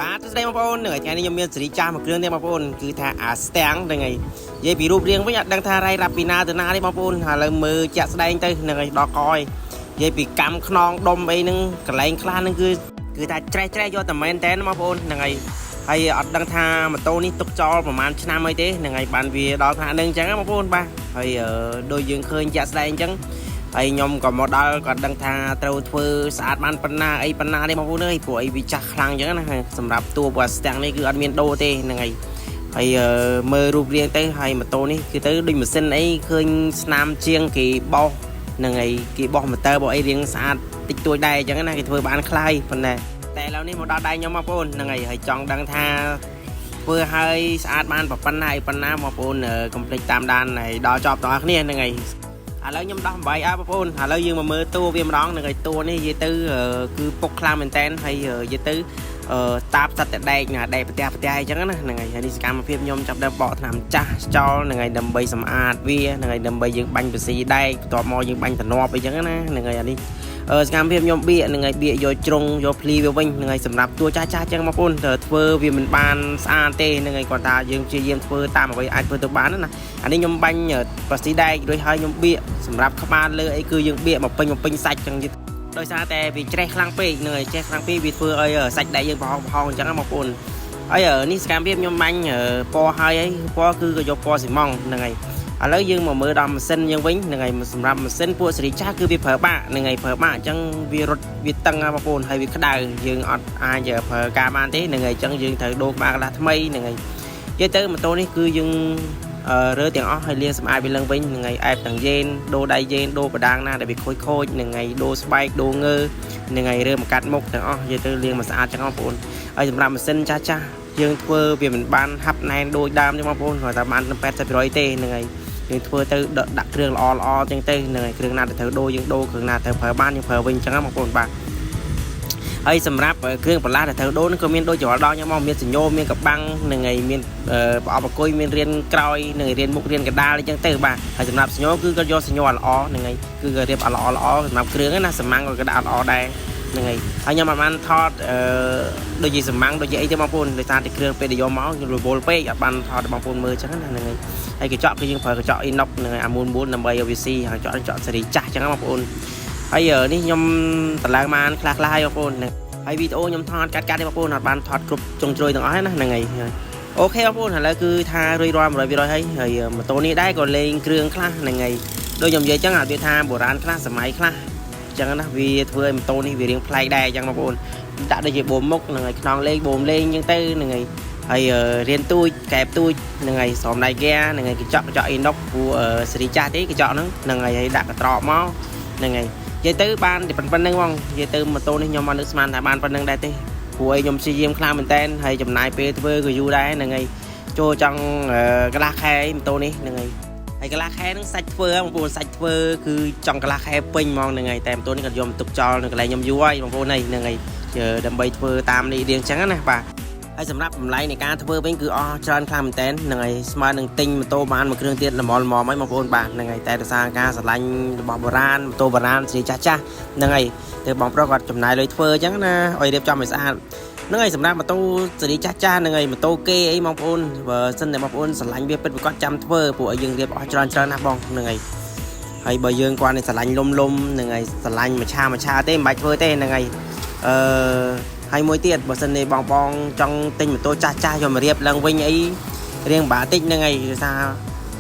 បាទសួស្តីបងប្អូនហ្នឹងហើយថ្ងៃនេះខ្ញុំមានសេរីចាស់មួយគ្រឿងទេបងប្អូនគឺថាអាស្ទាំងហ្នឹងហើយនិយាយពីរូបរាងវិញអត់ដឹងថារ៉ៃរ៉ាប់ពីណាទៅណាទេបងប្អូនឥឡូវមើលជាក់ស្ដែងទៅហ្នឹងហើយដល់កយនិយាយពីកម្មខ្នងដុំអីហ្នឹងកន្លែងខ្លះហ្នឹងគឺគឺថាច្រេះច្រេះយកតែមែនតែនបងប្អូនហ្នឹងហើយហើយអត់ដឹងថាម៉ូតូនេះទុកចោលប្រហែលឆ្នាំអីទេហ្នឹងហើយបានវាដល់ថ្នាក់ហ្នឹងអញ្ចឹងណាបងប្អូនបាទហើយដូចយើងឃើញជាក់ស្ដែងអញ្ចឹង ហើយខ្ញុំក៏មកដល់ក៏ដឹងថាត្រូវធ្វើស្អាតបានប៉ុណ្ណាអីប៉ុណ្ណាទេបងប្អូនអើយព្រោះអីវាចាស់ខ្លាំងអញ្ចឹងណាសម្រាប់តួពណ៌ស្ទាំងនេះគឺអត់មានដូរទេហ្នឹងហើយហើយមើលរូបរាងទៅហើយម៉ូតូនេះគឺទៅដូចម៉ាស៊ីនអីឃើញស្នាមជាងគេបោសហ្នឹងហើយគេបោសម៉ូទ័របោសអីរាងស្អាតតិចតួចដែរអញ្ចឹងណាគេធ្វើបានខ្លះប៉ុន្តែតែឥឡូវនេះមកដល់ដៃខ្ញុំបងប្អូនហ្នឹងហើយហើយចង់ដឹងថាធ្វើឲ្យស្អាតបានប៉ុណ្ណាអីប៉ុណ្ណាបងប្អូនកុំភ្លេចតាមដានហើយដល់ចប់ទាំងអស់គ្នាហ្នឹងហើយ ឥឡូវខ្ញុំដោះអំបីអើបងប្អូនឥឡូវយើងមកមើលតួវាម្ដងនឹងឲ្យតួនេះនិយាយទៅគឺពុកខ្លាំងមែនតែនហើយនិយាយទៅតាបសត្វតែដែកណាដែកប្រទះប្រទះអីចឹងណាហ្នឹងហើយហើយនេះសកម្មភាពខ្ញុំចាប់ដើមបកថ្នាំចាស់ចោលហ្នឹងហើយដើម្បីសម្អាតវាហ្នឹងហើយដើម្បីយើងបាញ់បស៊ីដែកបន្ទាប់មកយើងបាញ់តំណប់អីចឹងណាហ្នឹងហើយអានេះសកម្មភាពខ្ញុំបៀកហ្នឹងហើយបៀកយកជ្រុងយកភ្លីវាវិញហ្នឹងហើយសម្រាប់តួចាស់ចាស់ចឹងបងប្អូនត្រូវធ្វើវាមិនបានស្អាតទេហ្នឹងហើយគាត់ថាយើងព្យាយាមធ្វើតាមអ្វីអាចធ្វើទៅបានណាអានេះខ្ញុំបាញ់ប្រស៊ីដែករួចហើយខ្ញុំបៀកសម្រាប់ក្បាលលើអីគឺយើងបៀកមកពេញមកពេញសាច់ចឹងទៀតដោយសារតែវាច្រេះខ្លាំងពេកហ្នឹងហើយច្រេះខ្លាំងពេកវាធ្វើឲ្យសាច់ដែកយើងប្រហោងប្រហោងអញ្ចឹងណាបងប្អូនហើយនេះសកម្មភាពខ្ញុំបាញ់ពណ៌ហើយហើយពណ៌គឺក៏យកពណ៌ស៊ីម៉ង់ហ្នឹងហើយឥឡូវយើងមកមើលដល់ម៉ាស៊ីនយើងវិញហ្នឹងហើយសម្រាប់ម៉ាស៊ីនពួកសេរីចាស់គឺវាប្រើបាក់ហ្នឹងហើយប្រើបាក់អញ្ចឹងវារត់វាតឹងណាបងប្អូនហើយវាក្តៅយើងអត់អាចប្រើការបានទេហ្នឹងហើយអញ្ចឹងយើងត្រូវដូរក្បាលកន្លះថ្មីហ្នឹងហើយនិយាយទៅម៉ូតូនេះគឺយើងរើទាំងអស់ហើយលាងសម្អាតវាឡើងវិញហ្នឹងហើយអែបទាំងយេនដូរដៃយេនដូរបដាងណាដែលវាខូចខូចហ្នឹងហើយដូរស្បែកដូរងើហ្នឹងហើយរើមកកាត់មុខទាំងអស់និយាយទៅលាងមកស្អាតចឹងបងប្អូនហើយសម្រាប់ម៉ាស៊ីនចាស់ចាស់យើងធ្វើវាមិនបានហាប់ណែនដូចដើមទេបងប្អូនគ្រាន់តែបាន80%ទេហ្នឹងហើយយើងធ្វើទៅដាក់គ្រឿងល្អល្អចឹងទៅហ្នឹងហើយគ្រឿងណាដែលត្រូវដូរយើងដូរគ្រឿងណាត្រូវប្រើបានយើងប្រើវិញចឹងណាបងប្អូនបាទហើយសម្រាប់គ្រឿងបន្លាស់ដែលត្រូវដូរហ្នឹងក៏មានដូចច្រល់ដល់ញ៉ាំមកមានសញ្ញោមានកបាំងហ្នឹងហើយមានប្រអប់អគុយមានរៀនក្រោយនឹងរៀនមុខរៀនកដាលអញ្ចឹងទៅបាទហើយសម្រាប់សញ្ញោគឺគាត់យកសញ្ញោល្អហ្នឹងហើយគឺគាត់រៀបល្អល្អសម្រាប់គ្រឿងណាសម្ាំងក៏គាត់ដាក់ល្អដែរហ្នឹងហើយហើយខ្ញុំអត់បានថតអឺដូចជាសម្ាំងដូចជាអីទេបងប្អូនដោយសារតែគ្រឿងពេលដែលយកមករវល់ពេកអត់បានថតបងប្អូនមើលអញ្ចឹងណាហ្នឹងហើយហើយកញ្ចក់គឺយើងប្រើកញ្ចក់ inox ហ្នឹងហើយអាមូលមូលដើម្បីឲ្យវាស៊ីហើយកញ្ចក់កញ្ចក់សេរីចាស់អញ្ចឹងណាបងប្អូនហើយនេះខ្ញុំតម្លើងបានខ្លះខ្លះហើយបងប្អូនហ្នឹងហើយវីដេអូខ្ញុំថតកាត់កាត់ទេបងប្អូនអត់បានថតគ្រប់ចុងជ្រោយទាំងអស់ណាហ្នឹងហើយ OK បងប្អូនឥឡូវគឺថារួចរាល់100%ហើយហើយម៉ូតូនេះដែរក៏លេងគ្រឿងខ្លះហ្នឹងហើយដូចខ្ញុំនិយាយចឹងអាវាថាបុរាណខ្លះសម័យខ្លះចឹងណាវាធ្វើឲ្យម៉ូតូនេះវារៀងប្លែកដែរចឹងបងប្អូនដាក់ដូចជាបូមមុខហ្នឹងហើយខ្នងលេងបូមលេងចឹងទៅហ្នឹងហើយហើយរៀនទូចកែបទូចហ្នឹងហើយស្រោមដៃហ្គាហ្នឹងហើយកញ្ចក់កញ្ចក់អ៊ីណុកព្រោះសេរីចាស់ទេកញ្ចក់ហ្នឹងហ្នឹងហើយហើយដាក់កត្រកមកហ្នឹងហើយនិយាយទៅបានតែប៉ុណ្្នឹងហ្មងនិយាយទៅម៉ូតូនេះខ្ញុំអត់នឹកស្មានថាបានប៉ុណ្្នឹងដែរទេព្រោះអីខ្ញុំព្យាយាមខ្លាំងមែនតើហើយចំណាយពេលធ្វើក៏យូរដែរហ្នឹងហើយចូលចង់កន្លះខែម៉ូតូនេះហ្នឹងហើយហើយកន្លះខែហ្នឹងសាច់ធ្វើបងប្អូនសាច់ធ្វើគឺចង់កន្លះខែពេញហ្មងហ្នឹងហើយតែម៉ូតូនេះក៏យកមកទុកចោលនៅកន្លែងខ្ញុំយូរហើយបងប្អូនហ្នឹងហើយដើម្បីធ្វើតាមនេះរៀងចឹងណាបាទហើយសម្រាប់តម្លៃនៃការធ្វើវិញគឺអស់ច្រើនខ្លាំងមែនតើហ្នឹងហើយស្មើនឹងទិញម៉ូតូបានមួយគ្រឿងទៀតល្មមល្មមហើយបងប្អូនបាទហ្នឹងហើយតែដោយសារការស្រឡាញ់របស់បុរាណម៉ូតូបុរាណស្រីចាស់ចាស់ហ្នឹងហើយទៅបងប្រុសគាត់ចំណាយលុយធ្វើអញ្ចឹងណាឲ្យរៀបចំឲ្យស្អាតហ្នឹងហើយសម្រាប់ម៉ូតូសេរីចាស់ចាស់ហ្នឹងហើយម៉ូតូគេអីបងប្អូនបើសិនតែបងប្អូនស្រឡាញ់វាពិតប្រាកដចាំធ្វើព្រោះឲ្យយើងរៀបអស់ច្រើនច្រើនណាស់បងហ្នឹងហើយហើយបើយើងគាត់នេះស្រឡាញ់លុំលុំហ្នឹងហើយស្រឡាញ់មួយឆាមួយឆាទេមិនបាច់ធ្វើទេហ្នឹងហើយអឺហើយមួយទៀតបើសិននេះបងបងចង់ទិញម៉ូតូចាស់ចាស់យកមករៀបឡើងវិញអីរៀងបាក់តិចហ្នឹងហើយដោយសារ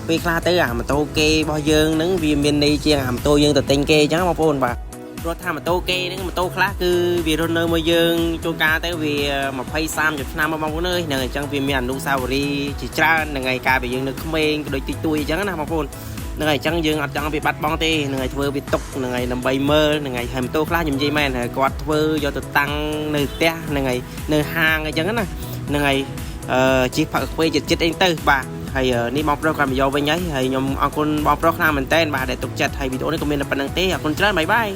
ពេលខ្លះទៅអាម៉ូតូគេរបស់យើងហ្នឹងវាមានន័យជាងអាម៉ូតូយើងទៅទិញគេអញ្ចឹងបងប្អូនបាទព្រោះថាម៉ូតូគេហ្នឹងម៉ូតូខ្លះគឺវារស់នៅមួយយើងជួនកាលទៅវា20 30ឆ្នាំបងប្អូនអើយហ្នឹងអញ្ចឹងវាមានអនុស្សាវរីយ៍ជាច្រើនហ្នឹងហើយកាលពីយើងនៅក្មេងក៏ដូចតិចតួចអញ្ចឹងណាបងប្អូនហ្នឹងហើយអញ្ចឹងយើងអត់ចង់វាបាត់បង់ទេហ្នឹងហើយធ្វើវាទុកហ្នឹងហើយដើម្បីមើលហ្នឹងហើយហើយម៉ូតូខ្លះខ្ញុំនិយាយមែនហើយគាត់ធ្វើយកទៅតាំងនៅផ្ទះហ្នឹងហើយនៅហាងអញ្ចឹងណាហ្នឹងហើយអឺជិះផឹកកាហ្វេចិត្តចិត្តអីទៅបាទហើយនេះបងប្រុសគាត់មកយកវិញហើយហើយខ្ញុំអរគុណបងប្រុសខ្លាំងមែនតើបាទដែលទុកចិត្តហើយវីដេអូនេះក៏មានតែប៉ុណ្្នឹងទេអរគុណច្រើន bye bye.